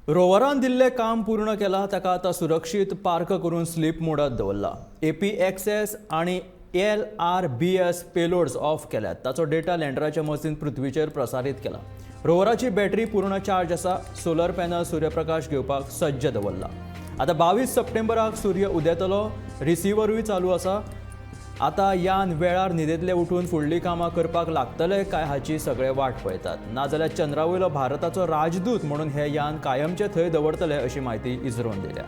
रोवरान दिल्लें काम पूर्ण केलां. ताका आतां सुरक्षीत पार्क करून स्लीप मोडात दवरला. एपीएक्सएस आनी एलआरबीएस पेलोड्स ऑफ केल्यात. ताचो डेटा लँडराच्या मजतीन पृथ्वीचेर प्रसारीत केला. रोवराची बॅटरी पूर्ण चार्ज आसा. सोलर पॅनल सूर्यप्रकाश घेवपाक सज्ज दवरला. आतां 22 सप्टेंबराक सूर्य उदेतलो. रिसिव्हरूय चालू आसा. आतां यान वेळार न्हिदेंतले उठून फुडलीं कामां करपाक लागतले काय हाची सगळे वाट पळयतात. नाजाल्यार चंद्रा वयलो भारताचो राजदूत म्हणून हे यान कायमचे थंय दवरतले, अशी म्हायती इस्रोन दिल्या.